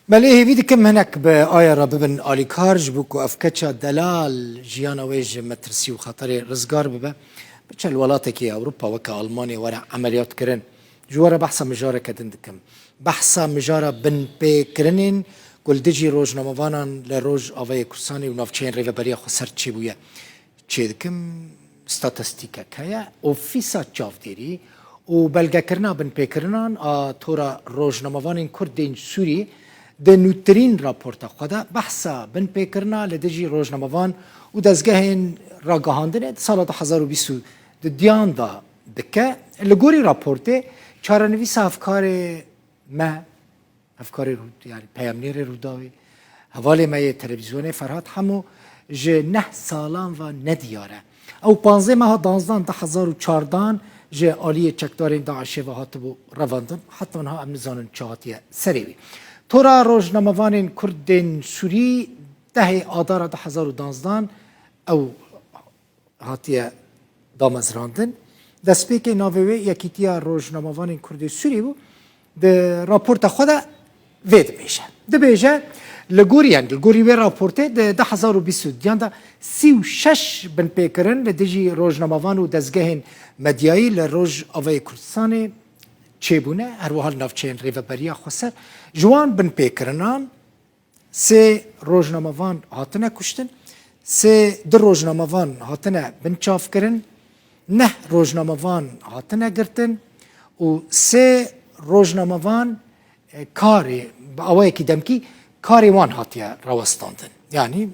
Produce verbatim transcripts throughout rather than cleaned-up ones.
Me lê hêvî dikim hinek bi aya re bibin alîkar, ji bo ku ev keça delal jiyana wê ji metirsî û xeterê rizgar bibe, biçe li welatekî Ewropa weke Almanê were emeliyat kirin. Ji we re behsa mijareke din dikim. Behsa mijara binpêkirinên ku li dijî rojnamevanan li Rojavayê Kurdistanê û navçeyên Rêveberiya Xweser çêbûye. Çêdikim, statistîkek heye. Ofîsa Çavdêrî û Belgekirina Binpêkirinan a Tora Rojnamevanên Kurd ên Sûrî di nûtirîn raporta xwe de behsa binpêkirina li dijî rojnamevan û dezgehên ragihandinê di sala du hezar û bîst û duyan de dike. Li gorî raportê, çarenivîsa hevkarê me, hevkarê Rû-, yani peyamnêrê Rûdawê, hevalê me yê televîzyonê Ferhat Hemo ji neh salan ve nediyar e. Ew panzdeh meha danzdan du hezar û çardan ji aliyê çekdarên DAIŞê ve hatibû revandin. Heta niha em nizanin çi hatiye serê wî. Tora rojnamevanên Kurd ên Sûrî dehê Adara du hezar û danzdan ew hatiye damezrandin. Destpêkê navê wê Yekîtiya Rojnamevanên Kurd ê Sûrî bû. Di raporta xwe de vê dibêje. Dibêje, li gorî, yani, li gorî wê raportê di du hezar û bîst û duyan de sî û şeş binpêkirin li dijî rojnamevan û dezgehên medyayî li Rojavayê Kurdistanê çêbûne, her wiha li navçeyên Rêveberiya Xweser. Ji wan binpêkirinan sê rojnamevan hatine kuştin, sê, du rojnamevan hatine binçavkirin, neh rojnamevan hatine girtin û sê rojnamevan, e, karê, bi awayekî demkî karê wan hatiye rawestandin. Yanî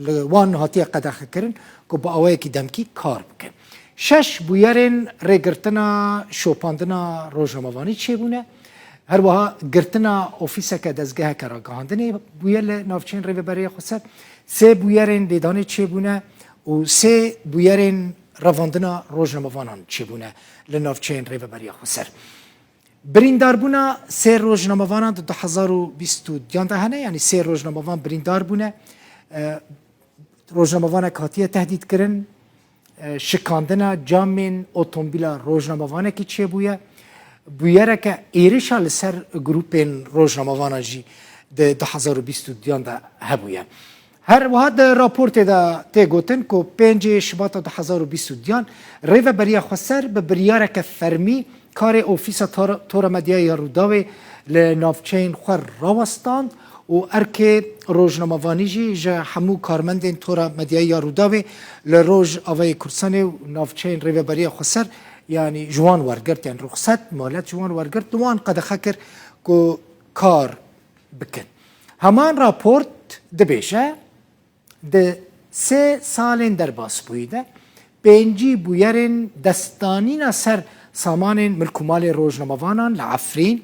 li wan hatiye qedexekirin ku bi awayekî demkî kar bikin. Şeş bûyerên rêgirtina şopandina rojnamevanî çêbûne. Her wiha girtina ofîseke dezgeheke ragihandinê bûye li navçeyên Rêveberiya Xweser. Sê bûyerên lêdanê çêbûne û sê bûyerên revandina rojnamevanan çêbûne li navçeyên Rêveberiya Xweser. Birîndarbûna sê rojnamevanan di du hezar û bîst û duyan de hene, yanî sê rojnamevan birîndar bûne. E, rojnamevanek hatiye tehdît kirin, e, şikandina camên otomobîla rojnamevanekî çêbûye. Bûyereke êrişa li ser grûpên rojnamevanan jî di du hezar û bîst û duyan de hebûye. Her wiha di raportê de tê gotin ku pêncê Şibata du hezar û bîst û duyan Rêveberiya Xweser bi biryareke fermî karê Ofîsa Tor-, Tora Medyayê ya Rûdawê li navçeyên xwe rawestand û erkê rojnamevanî jî ji hemû karmendên Tora Medyayê ya Rûdawê li Rojavayê Kurdistanê û navçeyên Rêveberiya Xweser, yanî ji wan wergirt, yanî ruxset, molet ji wan wergirt, li wan qedexe kir ku kar bikin. Heman raport dibêje, di sê salên derbasbûyî de pêncî bûyerên destdanîna ser samanên milk û malê rojnamevanan li Efrîn,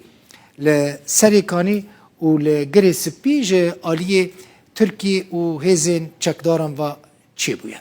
li Serêkanî û li Girê Spî ji aliyê Tirkî û hêzên çekdaran ve çêbûye.